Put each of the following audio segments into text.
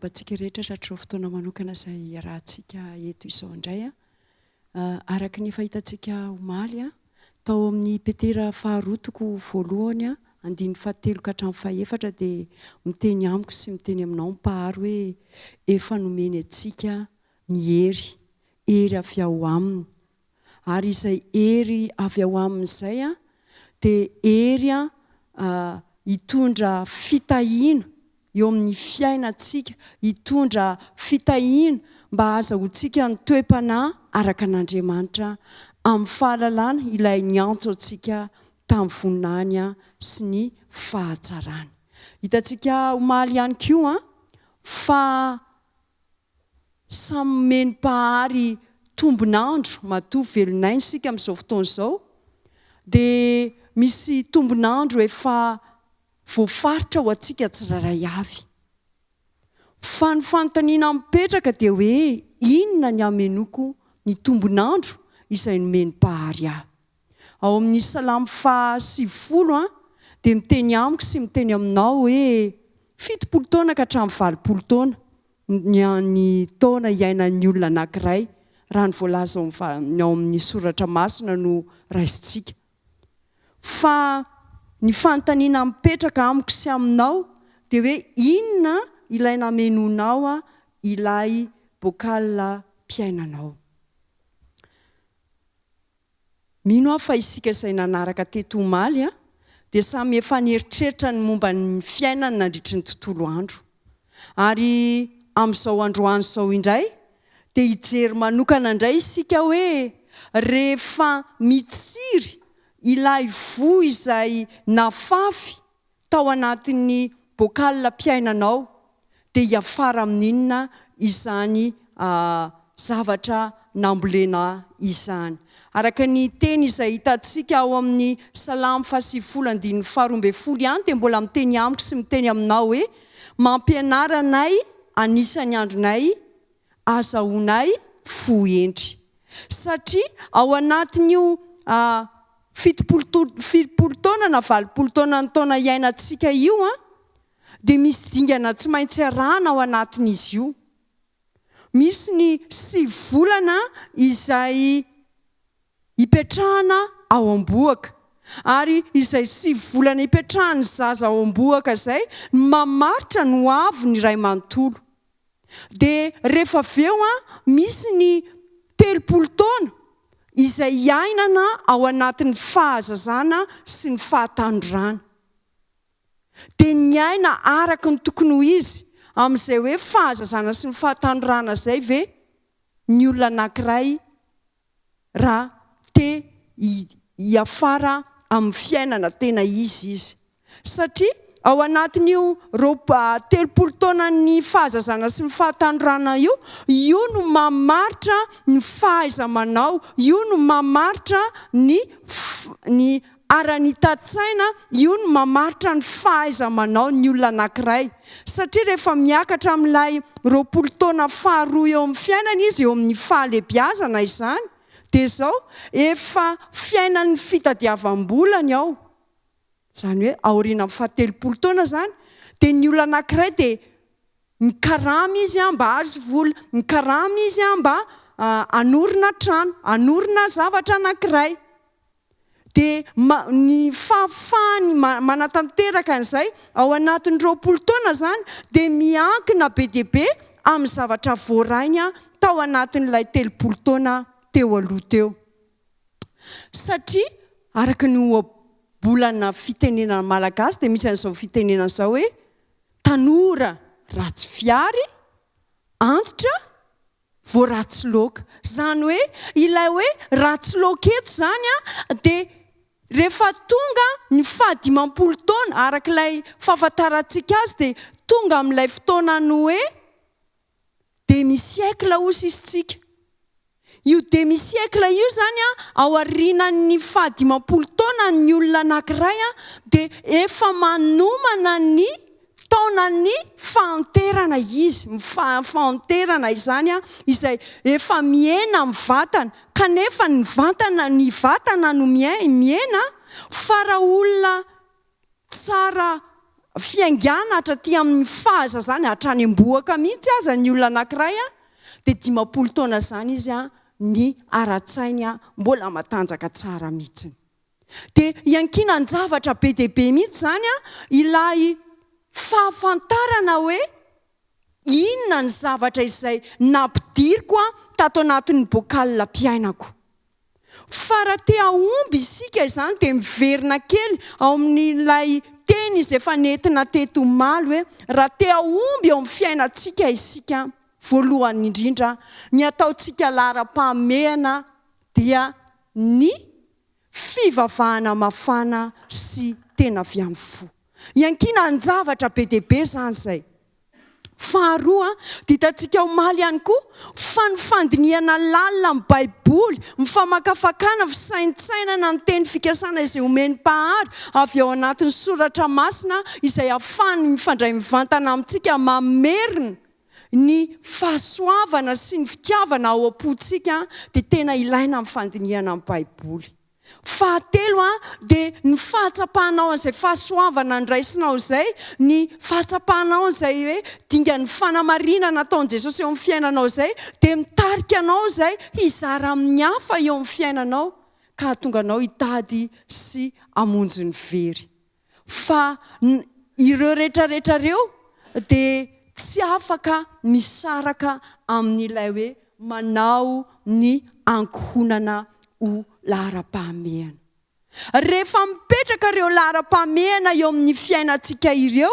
Miarahaba antsika rehetra tratry izao fotoana manokana izay iarahantsika eto izao indray. Araka ny efa hitantsika omaly, tao amin'ny Petera faharoa toko voalohany andininy fahatelo ka hatramin'ny fahefatra dia miteny amiko sy miteny aminao ny Mpahary hoe efa nomeny antsika ny hery, hery avy ao Aminy. Ary izay hery avy ao Aminy izay dia hery hitondra fitahiana eo amin'ny fiainantsika, hitondra fitahiana mba hahazahoantsika ny toe-panahy araka an'Andriamanitra amin'ny fahalalana ilay niantso antsika tamin'ny voninahiny sy ny fahatsarany. Hitantsika omaly ihany koa fa samy nomeny Mpahary tombon'andro matoa velon'aina isika amin'izao fotoana izao dia misy tombon'andro efa voafaritra ho antsika tsirairay avy. Fa ny fanontaniana mipetraka dia hoe inona ny hamenoako ny tombon'andro izay nomen'ny Mpahary ahy? Ao amin'ny Salamo faha 90 dia miteny amiko sy miteny aminao hoe 70 taona ka hatramin'ny 80 taona ny ny taona iainan'ny olona anankiray raha ny voalaza ao amin'ny soratra masina no raisintsika. Fa ny fanontaniana mipetraka amiko sy aminao dia hoe inona ilay namenoanao ilay bocal mpiainanao? Mino aho fa isika izay nanaraka teto omaly dia samy efa nieritreritra ny momba ny fiainany nandritry ny tontolo andro. Ary amin'izao androany izao indray dia hijery manokana indray isika hoe rehefa mitsiry ilay voa izay nafafy tao anatin'ny bocal-piainanao dia hiafara amin'inona izany zavatra nambolena izany. Araka ny teny izay hitantsika ao amin'ny Salamo faha-90 andininy faha-12 ihany dia mbola miteny amiko sy miteny aminao hoe, Mampianara anay anisan'ny andronay azahoanay fo hendry. Satria ao anatin'io 70 taona na 80 taona ny taona iainantsika io dia misy dingana tsy maintsy arahana ao anatin'izy io. Misy ny sivy volana izay ipetrahana ao am-bohoka. Ary izay sivy volana ipetrahan'ny zaza ao am-bohoka izay no mamaritra ny hoaviny iray manontolo. Dia rehefa avy eo misy ny 30 taona izay iainana ao anatin'ny fahazazana sy ny fahatanorana. Dia niaina araka ny tokony ho izy amin'izay hoe fahazazana sy ny fahatanorana izay ve ny olona anankiray raha te hiafara amin'ny fiainana tena izy izy. Satria ao anatin'io 30 taonan'ny fahazazana sy ny fahatanorana io, io no mamaritra ny fahaiza-manao, io no mamaritra ny ny ara-nitan-tsaina, io no mamaritra ny fahaiza-manao ny olona anankiray. Satria rehefa miakatra amin'ilay 20 taona faharoa eo amin'ny fiainana izy, eo amin'ny fahalebiazana izany, dia izao, efa fiainan'ny fitadiavam-bola ny ao. Izany hoe aorianan'ny fahatelopolo taona izany, dia ny olona anankiray dia mikarama izy mba hahazo vola, mikarama izy mba hanorina trano, hanorina zavatra anankiray. Dia ny fahafahany manatanteraka an'izay ao anatin'ny 20 taona izany dia miankina be dia be amin'ny zavatra voarainy tao anatin'ilay 30 taona teo aloha teo. Satria araka ny ohabolana fitenenana malagasy dia misy an'izao fitenenana izao hoe tanora ratsy fihary, antitra vao ratsy loaka. Izany hoe ilay hoe ratsy loaka eto izany dia rehefa tonga ny faha-dimampolo taona, araka ilay fahafantarantsika azy dia tonga amin'ilay fotoanan'ny hoe demi-siècle hozy isika. Io demi-siècle io izany aorianan'ny faha-dimampolo taona ny olona anankiray dia efa manomana ny taonan'ny fahanterana izy, ny fahanterana izany izay efa mihena ny vatana, kanefa ny vatana ny vatana no mihena fa raha olona tsara. fiaingàna hatraty amin'ny fahazazany hatrany am-bohoka mihitsy aza ny olona anankiray dia 50 taona izany izy ny ara-tsainy mbola matanjaka tsara mihitsy. Dia iankinan-javatra be dia be mihitsy izany ilay fahafantarana hoe inona ny zavatra izay nampidiriko tato anatin'ny bocal-piainako. Fa raha te hahomby isika izany dia miverina kely ao amin'ilay teny izay efa nentina teto omaly hoe raha te hahomby eo amin'ny fiainantsika isika, voalohany indrindra ny ataontsika laharam-pahamehana dia ny fivavahana mafana sy tena avy amin'ny fo. Iankinan-javatra be dia be izany izay. Faharoa, dia hitantsika omaly ihany koa fa ny fandinihana lalina ny Baiboly, ny famakafakana, fisaintsainana ny teny fikasana izay omen'ny Mpahary avy ao anatin'ny Soratra Masina izay ahafahany mifandray mivantana amintsika mamerina ny fahasoavana sy ny fitiavana ao am-pontsika dia tena ilaina amin'ny fandinihana ny Baiboly. Fahatelo dia ny fahatsapanao an'izay fahasoavana niraisinao izay, ny fahatsapanao an'izay hoe dingan'ny fanamarinana ataon'i Jesosy eo amin'ny fiainanao izay dia mitarika anao izay hizara amin'ny hafa eo amin'ny fiainanao ka hahatonga anao hitady sy hamonjy ny very. Fa ireo rehetrarehetra ireo dia tsy afaka misaraka amin'ilay hoe manao ny ankohonana ho laharam-pahamehana. Rehefa mipetraka ireo laharam-pahamehana eo amin'ny fiainantsika ireo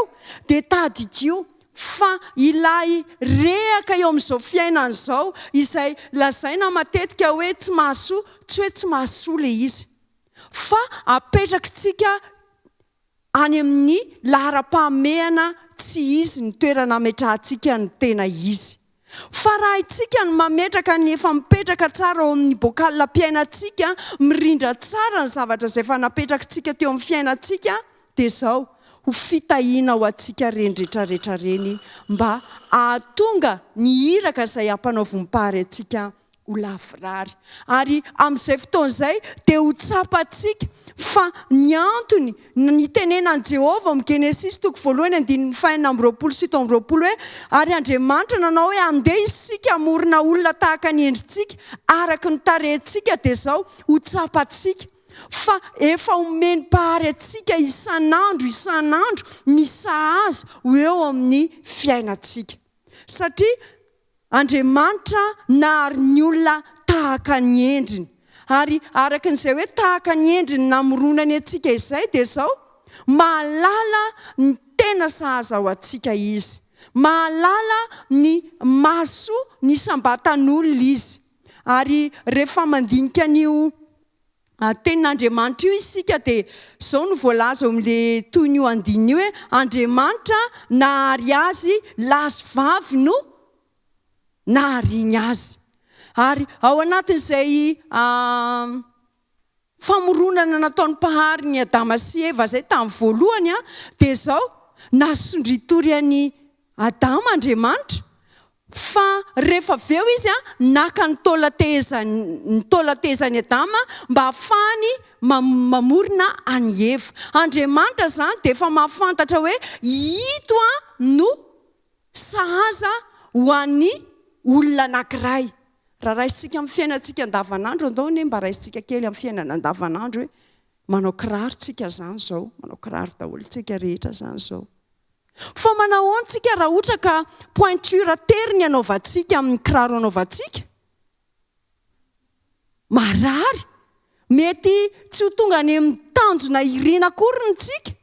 dia tadidio fa ilay rehaka eo amin'izao fiainana izao izay lazaina matetika hoe tsy mahasoa, tsy hoe tsy mahasoa ilay izy. fa apetrakitsika any amin'ny laharam-pahamehana tsy izy ny toerana ametrahantsika ny tena izy. Fa raha haintsika ny mametraka ny efa mipetraka tsara ao amin'ny bocal-piainantsika, mirindra tsara ny zavatra izay efa napetrakitsika teo amin'ny fiainantsika, dia izao, ho fitahiana ho antsika ireny retraretra ireny mba hahatonga ny iraka izay ampanaovin'ny Mpahary antsika ho lavorary. Ary amin'izay fotoana izay dia ho tsapantsika fa ny antony nitenenan'i Jehovah ao amin'ny Genesisy toko voalohany andininy fahenina amby roapolo sy 27 hoe, Ary Andriamanitra nanao hoe, Andeha isika hamorona olona tahaka ny endritsika, araka ny tarehintsika, dia izao ho tsapantsika fa efa omen'ny Mpahary antsika isan'andro isan'andro ny sahaza ho eo amin'ny fiainantsika. Satria Andriamanitra nahary ny olona tahaka ny endriny. Ary araka an'izay hoe tahaka ny endriny namoronany antsika izay dia izao, mahalala ny tena sahaza ho antsika Izy. Mahalala ny mahasoa ny isam-batan'olona Izy. Ary rehefa mandinika an'io Tenin'Andriamanitra io isika dia izao no voalaza ao amin'ilay tohin'io andininy io hoe, Andriamanitra nahary azy lahy sy vavy no nahariany azy. Ary ao anatin'izay famoronana nataon'ny Mpahary ny Adama sy Eva izay tamin'ny voalohany dia izao, nasondritory an'i Adama Andriamanitra, fa rehefa avy eo izy naka ny taolan-tehezany, ny taolan-tehezan'i Adama mba hahafahany mamorona an'i Eva. Andriamanitra izany dia efa mahafantatra hoe ito no sahaza ho an'ny olona anankiray. Raha raisintsika amin'ny fiainantsika andavanandro, andao anie mba raisintsika kely amin'ny fiainana andavanandro hoe manao kiraro tsika izany izao, manao kiraro daholo tsika rehetra izany izao. Fa manahoana tsika raha ohatra ka pointure tery ny anaovantsika amin'ny kiraro anaovantsika? Marary! Mety tsy ho tonga any amin'ny tanjona irina akory ny tsika.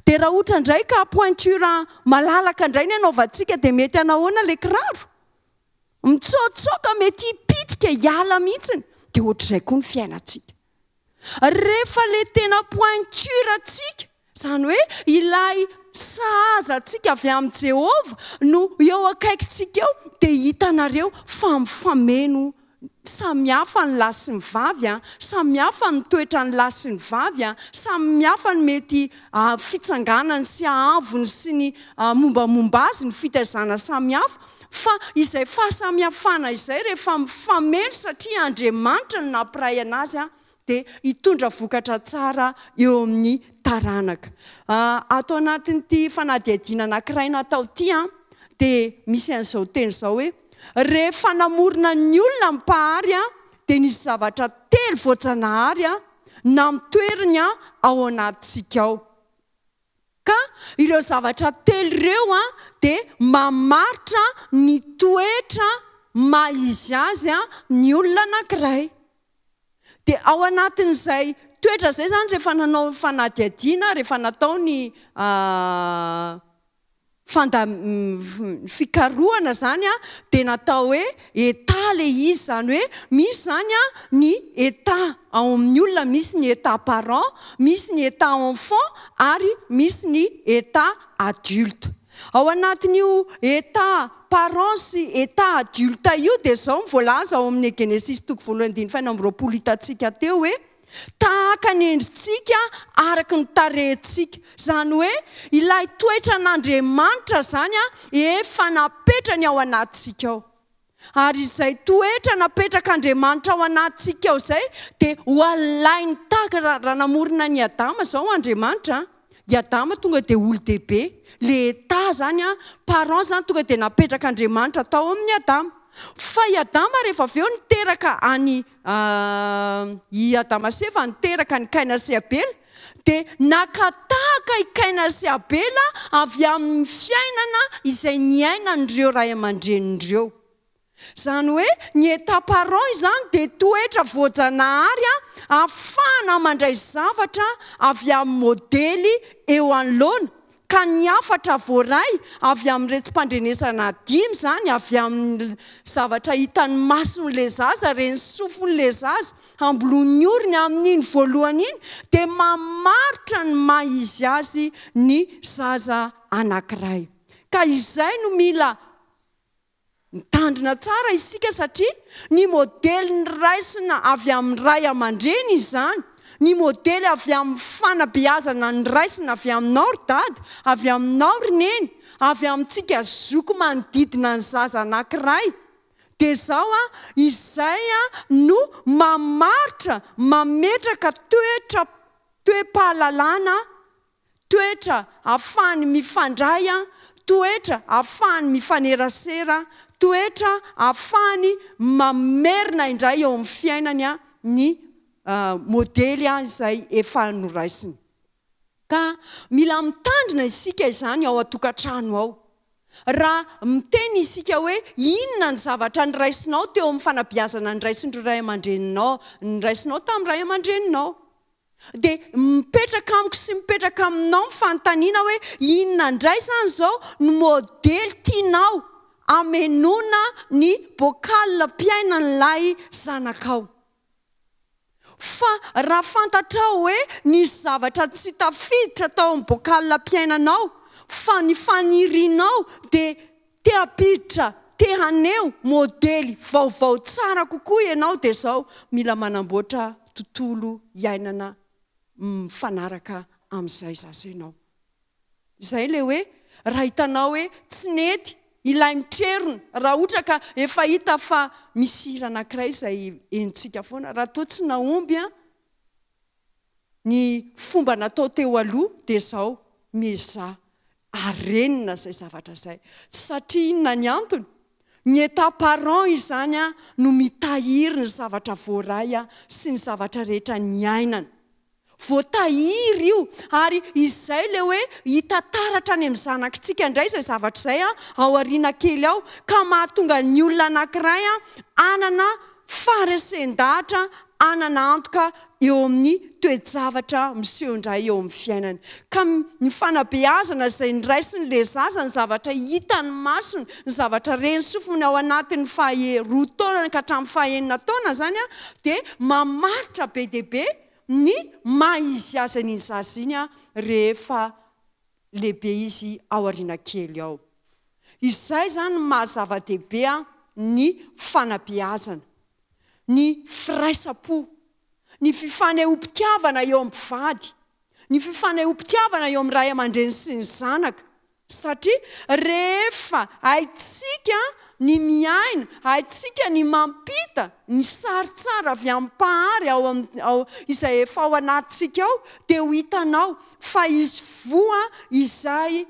Dia raha ohatra indray ka pointure malalaka indray ny anaovantsika dia mety hanahoana ilay kiraro? Mitsoatsoaka mety hipitika hiala mihitsiny. Dia ohatr'izay koa ny fiainantsika. Rehefa le tena pointure antsika, izany hoe ilay sahaza antsika avy amin'i Jehovah no eo akaikintsika eo, dia hitanareo fa mifameno, samy hafa ny lahy sy ny vavy an, samy hafa ny toetran'ny lahy sy ny vavy an, samy hafa ny mety fitsanganany sy haavony sy ny mombamomba azy, ny fitaizana samy hafa, fa izay fahasamihafana izay rehefa mifameno satria Andriamanitra no nampiray anazy an, dia hitondra vokatra tsara eo amin'ny taranaka. Ato anatin'ity fanadihadiana anankiray natao ity dia misy an'izao teny izao hoe, Rehefa namorona ny olona ny Mpahary dia nisy zavatra telo voajanahary namitoeriny ao anatintsika ao. Ka ireo zavatra telo ireo dia mamaritra ny toetra maha izy azy ny olona anankiray. Dia ao anatin'izay toetra izay izany rehefa nanao fanadihadiana, rehefa natao ny Fanda fikarohana izany dia natao hoe état ilay izy, izany hoe misy izany ny état ao amin'ny olona, misy ny état parent, misy ny état enfant ary misy ny état adulte. Ao anatin'io état parent sy état adulte io dia izao no voalaza ao amin'ny Genesisy toko voalohany andininy fahenina amby 20 hitantsika teo hoe, Tahaka ny endritsika araka ny tarehintsika. Izany hoe ilay toetran'Andriamanitra izany efa napetrany ao anatintsika ao. Ary izay toetra napetrak'Andriamanitra ao anatintsika ao izay dia ho alainy tahaka, raha namorona an'i Adama izao Andriamanitra, I Adama tonga dia olon-dehibe. Le état zany an, parent zany tonga dia napetrak'Andriamanitra tao amin'i Adama. Fa i Adama rehefa avy eo niteraka an'i i Adama sy Eva niteraka an'i Kaina sy Abela dia naka tahaka i Kaina sy Abela avy amin'ny fiainana izay niainan'ireo ray aman-dreniny ireo. Izany hoe ny état parent izany dia toetra voajanahary ahafahana mandray zavatra avy amin'ny modely eo anoloana, ka ny hafatra voaray avy amin'ny retsi-pandrenesana dimy izany, avy amin'ny zavatra hitan'ny mason'ilay zaza, ren'ny sofin'ilay zaza, hamboloan'ny orony amin'iny voalohany iny, dia mamaritra ny maha izy azy ny zaza anankiray. Ka izay no mila Mitandrina tsara isika satria ny modely noraisina avy amin'ny ray aman-dreny izany, ny modely avy amin'ny fanabeazana noraisina avy aminao ry dada, avy aminao ry neny, avy amintsika zoky manodidina ny zaza anankiray. Dia izao an, izay no mamaritra, mametraka toetra, toe-pahalalana Toetra ahafahany mifandray, toetra ahafahany mifanerasera, toetra ahafahany mamerina indray eo amin'ny fiainany ny modely izay efa noraisiny. Ka mila mitandrina isika izany ao an-tokantrano ao. Raha miteny isika hoe inona ny zavatra noraisinao teo amin'ny fanabeazana noraisin'ireo ray aman-dreninao, noraisinao tamin'ny ray aman-dreninao. Dia mipetraka amiko sy mipetraka aminao ny fanontaniana hoe inona indray izany izao no modely tianao hamenoana ny bocal-piainan'ilay zanakao? Fa raha fantatrao hoe nisy zavatra tsy tafiditra tao amin'ny bocal-piainanao fa ny fanirianao dia Te hampiditra, te haneho modely vaovao tsara kokoa ianao dia izao, mila manamboatra tontolo iainana mifanaraka amin'izay zaza ianao. Izay ilay hoe raha hitanao hoe tsy nety ilay mitrerona, raha ohatra ka efa hita fa misy hira anankiray izay henontsika foana, raha toa tsy nahomby an, Ny fomba natao teo aloha dia izao, miezaha arenina izay zavatra izay. Satria inona ny antony? Ny état parent izany no mitahiry ny zavatra voaray sy ny zavatra rehetra niainana. Voatahiry io ary izay ilay hoe hita taratra any amin'ny zanakitsika indray izay zavatra izay ao aoriana kely ao ka mahatonga ny olona anankiray hanana faharesen-dahatra hanana antoka eo amin'ny toe-javatra miseho indray eo amin'ny fiainany. Ka ny fanabeazana izay noraisin'ilay zaza, ny zavatra hitan'ny masony, ny zavatra ren'ny sofiny ao anatin'ny faha roa taona ka hatramin'ny faha enina taona izany dia mamaritra be dia be ny maha izy azy an'iny zaza iny rehefa lehibe izy ao aoriana kely ao. Izay izany no maha zava-dehibe ny fanabeazana, ny firaisam-po, ny fifanehoam-pitiavana eo amin'ny mpivady, ny fifanehoam-pitiavana eo amin'ny ray aman-dreny sy ny zanaka. Satria rehefa haintsika ny miaina, haintsika ny mampita ny sary tsara avy amin'ny Mpahary ao amin'ny, ao, izay efa ao anatintsika ao, dia ho hitanao fa hisy voa izay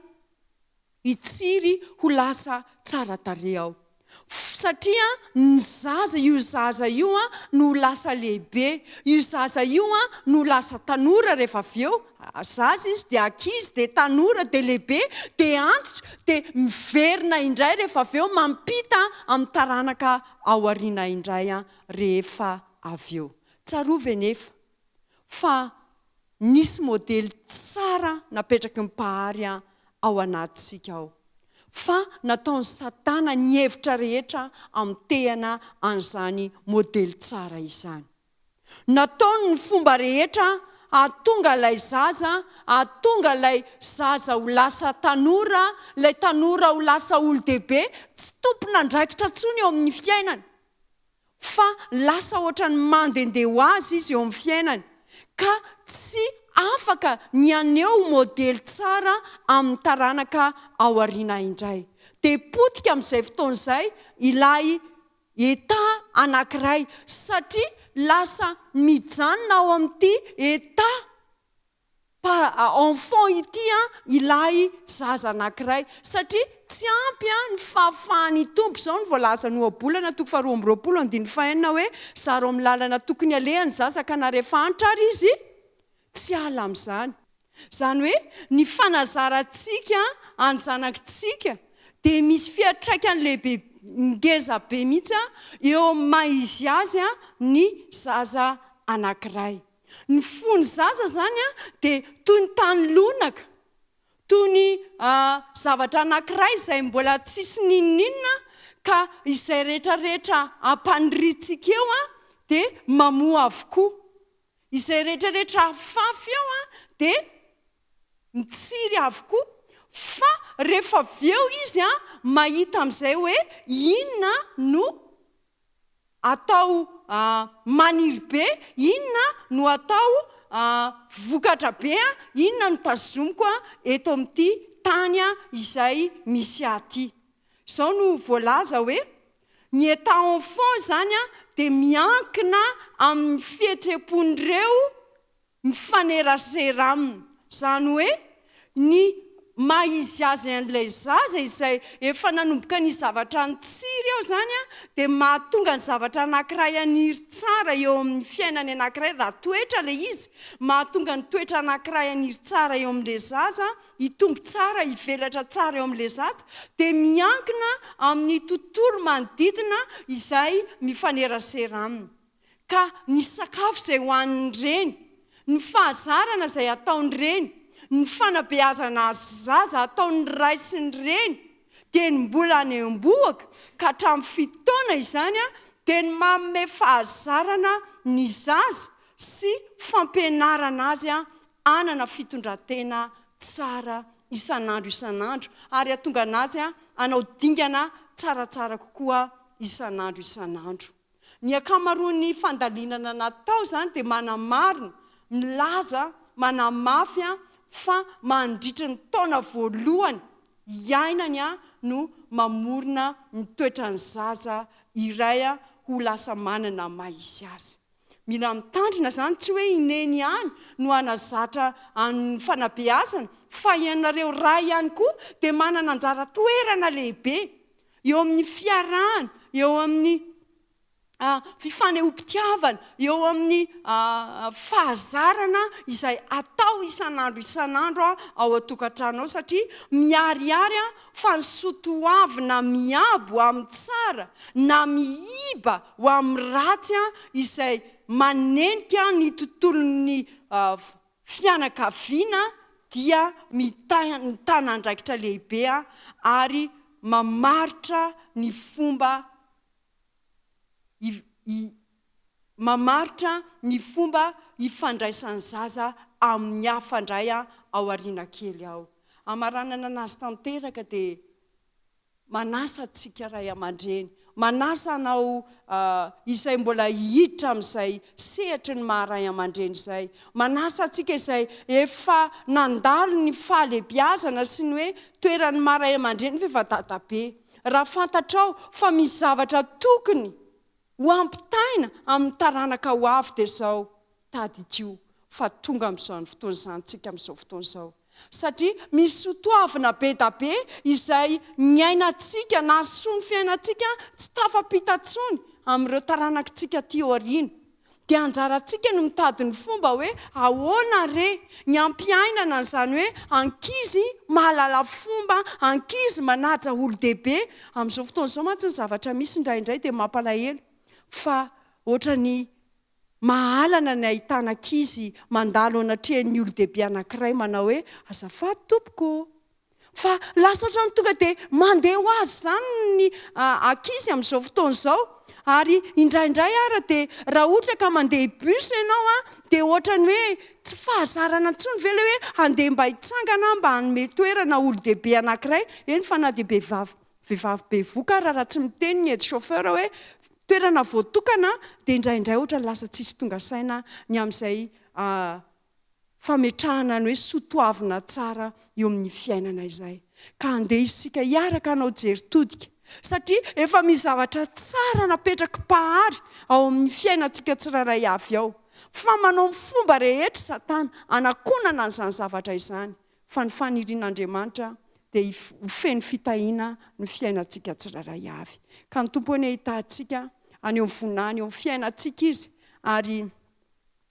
hitsiry ho lasa tsara tarehy ao. Satria ny zaza, io zaza io no ho lasa lehibe, io zaza io no ho lasa tanora rehefa avy eo, zaza izy dia ankizy dia tanora dia lehibe dia antitra dia miverina indray rehefa avy eo mampita amin'ny taranaka ao aoriana indray rehefa avy eo. Tsarovy anefa fa nisy modely tsara napetraky ny Mpahary ao anatintsika ao, fa nataon'i Satana ny hevitra rehetra hamotehana an'izany modely tsara izany. Nataony ny fomba rehetra hahatonga ilay zaza, hahatonga ilay zaza ho lasa tanora, ilay tanora ho lasa olon-dehibe, tsy tompon'andraikitra intsony eo amin'ny fiainany. fa lasa ohatran'ny mandehandeha ho azy izy eo amin'ny fiainany ka tsy afaka ny haneho modely tsara amin'ny taranaka ao aoriana indray. Dia potika amin'izay fotoana izay ilay état anankiray satria lasa mijanona ao amin'ity état Pa enfant ity an ilay zaza anakiray satria tsy ampy an ny fahafahany hitombo, izao no voalazan'ny ohabolana toko faha 22 andininy faha enina hoe zaro amin'ny lalana tokony aleha ny zaza ka na rehefa antitra ary izy tsy hiala amin'izany. Izany hoe ny fanazarantsika any zanakitsika dia misy fiantraikany lehibe ngeza be mihitsy an eo amin'ny maha izy azy an ny zaza anakiray. Ny fon'ny zaza izany dia toy ny tany lonaka, toy ny zavatra anankiray izay mbola tsisy n'inon'inona ka izay rehetra rehetra ampaniriantsika eo dia mamoa avokoa. Izay rehetra rehetra afafy eo dia mitsiry avokoa fa rehefa avy eo izy mahita amin'izay hoe inona no atao maniry be, inona no atao vokatra be, inona no tazomiko eto amin'ity tany izay misy ahy ity. Izao no voalaza hoe, ny état enfant izany dia miankina amin'ny fihetseham-pon'ireo mifanerasera aminy. Izany hoe ny maha izy azy an'ilay zaza izay efa nanomboka nisy zavatra nitsiry eo izany dia mahatonga ny zavatra anankiray haniry tsara eo amin'ny fiainany anankiray raha toetra ilay izy, mahatonga ny toetra anankiray haniry tsara eo amin'ilay zaza, hitombo tsara, hivelatra tsara eo amin'ilay zaza dia miankina amin'ny tontolo manodidina izay mifanerasera aminy. Ka ny sakafo izay hohanin'ny reny, ny fahazarana izay ataon'ny reny, ny fanabeazana zaza ataon'ny ray sy ny reny dieny mbola any am-bohoka ka hatramin'ny fito taona izany dia ny manome fahazarana ny zaza sy fampianarana azy hanana fitondran-tena tsara isan'andro isan'andro ary hahatonga an'azy hanao dingana tsaratsara kokoa isan'andro isan'andro. Ny ankamaroan'ny fandalinana natao izany dia manamarina, milaza, manamafy fa mandritry ny taona voalohany iainany no mamorona ny toetran'ny zaza iray ho lasa manana maha izy azy. Mila mitandrina izany, tsy hoe i Neny ihany no hanazatra ny fanabeazana fa ianareo ray ihany koa dia manana anjara toerana lehibe eo amin'ny fiarahana, eo amin'ny fifanehoam-pitiavana, eo amin'ny fahazarana izay atao isan'andro isan'andro ao an-tokantrano ao satria miharihary fa ny soa toavina miabo amin'ny tsara na miiba ho amin'ny ratsy izay manenika ny tontolon'ny fianakaviana dia mitana andraikitra lehibe ary mamaritra ny fomba mamaritra ny fomba ifandraisan'ny zaza amin'ny hafa indray ao aoriana kely ao. Hamaranana anazy tanteraka dia Manasa antsika ray aman-dreny, manasa anao izay mbola hiditra amin'izay sehatry ny maha ray aman-dreny izay, manasa antsika izay efa nandalo ny fahalebiazana sy ny hoe toeran'ny maha ray aman-dreny fa efa dadabe. Raha fantatrao fa misy zavatra tokony ho ampitaina amin'ny taranaka ho avy dia izao, tadidio fa tonga amin'izany fotoana izany tsika amin'izao fotoana izao. Satria misy soatoavina be da be izay niainantsika, nahasoa ny fiainantsika tsy tafapita intsony amin'ireo taranakitsika aty aoriana. Dia anjarantsika no mitady ny fomba hoe ahoana re ny hampiainana an'izany hoe ankizy mahalala fomba, ankizy manaja olon-dehibe. Amin'izao fotoana izao mantsy ny zavatra misy indraindray dia mampalahelo fa ohatran'ny mahalana ny ahitana ankizy mandalo eo anatrehan'ny olon-dehibe anankiray manao hoe azafady tompoko ô! Fa lasa ohatran'ny tonga dia mandeha ho azy izany ny ankizy amin'izao fotoana izao. Ary indraindray ara dia raha ohatra ka mandeha bus ianao an, dia ohatran'ny hoe tsy fahazarana intsony ve ilay hoe handeha mba hitsangana mba hanome toerana olon-dehibe anankiray, eny fa na dia behivavy vehivavy bevoka ara raha tsy miteny ny aide chauffeur hoe toerana voatokana dia indraindray ohatran'ny lasa tsisy tonga saina ny amin'izay fametrahana ny hoe soa toavina tsara eo amin'ny fiainana izay. Ka andeha isika hiaraka hanao jery todika, satria efa misy zavatra tsara napetraky Mpahary ao amin'ny fiainantsika tsirairay avy ao. Fa manao ny fomba rehetra Satana hanakonana an'izany zavatra izany, fa ny fanirian'Andriamanitra dia ho feno fitahiana ny fiainantsika tsirairay avy. Ka ny Tompo anie hitahy antsika haneho ny voninahiny eo amin'ny fiainantsika Izy, ary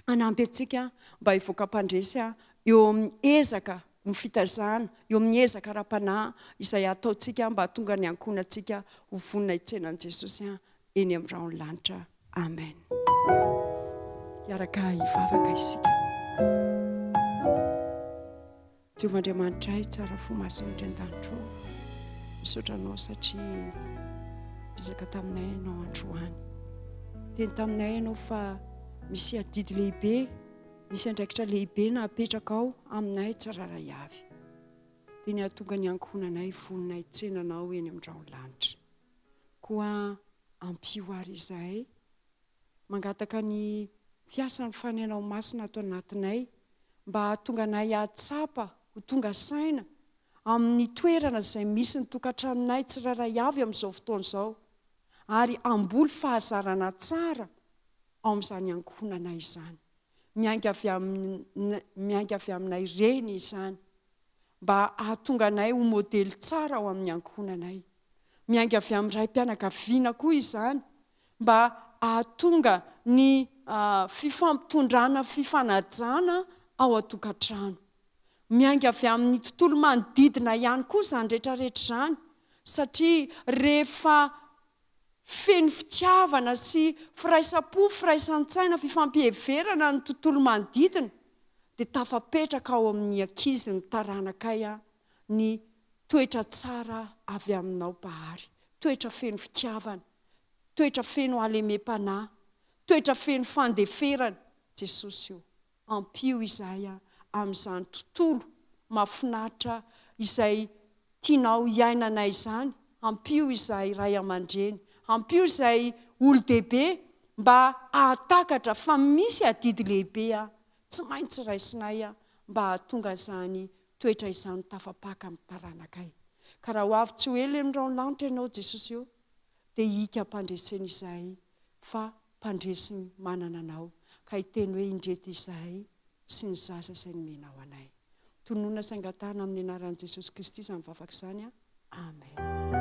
hanampy antsika mba hivoaka mpandresy eo amin'ny ezaka ny fitaizana, eo amin'ny ezaka ara-panahy izay ataontsika mba hahatonga ny ankohonantsika ho vonona hitsena an'i Jesosy eny amin'ny rahon'ny lanitra. Amen. Hiaraka hivavaka isika. Jehovah Andriamanitray tsara fo masina indray an-danitra ô, misaotra anao satria niresaka taminay ianao androany. Niteny taminay ianao fa misy adidy lehibe, misy andraikitra lehibe napetrakao aminay tsirairay avy. Dia ny hahatonga ny ankohonanay vonona hitsena anao eny amin'ny rahon'ny lanitra. Koa ampio àry izahay Mangataka ny fiasan'ny Fanahinao Masina ato anatinay mba hahatonga anay hahatsapa ho tonga saina amin'ny toerana izay misy ny tokantranonay tsirairay avy amin'izao fotoana izao ary hamboly fahazarana tsara ao amin'izany ankohonanay izany. Miainga avy amin'ny miainga avy aminay reny izany mba hahatonga anay ho modely tsara ao amin'ny ankohonanay. Miainga avy amin'ny raim-pianakaviana koa izany mba hahatonga ny fifampitondrana fifanajana ao an-tokantrano. Miainga avy amin'ny tontolo manodidina ihany koa izany rehetrarehetra izany satria rehefa feno fitiavana sy firaisam-po, firaisan-tsaina, fifampiheverana ny tontolo manodidina dia tafapetraka ao amin'ny ankizy ny taranakay ny toetra tsara avy aminao Mpahary, toetra feno fitiavana. toetra feno halemem-panahy, toetra feno fandeferana, Jesosy o, ampio izahay amin'izany tontolo mahafinaritra izay tianao hiainanay izany, ampio izahay ray aman-dreny, ampio izay olo-dehibe mba hahatakatra fa misy adidy lehibe tsy maintsy raisinay mba hahatonga izany toetra izany tafapaka amin'ny taranakay. Ka raha ho avy tsy ho ela eny rahon-lanitra Ianao Jesosy o, dia hika am-pandresena izahay fa mpandresy manana Anao, ka hiteny hoe indreto izahay sy ny zaza izay nomenao anay. Tononina sy angatahana amin'ny anaran'i Jesosy Kristy izany vavaka izany. Amen.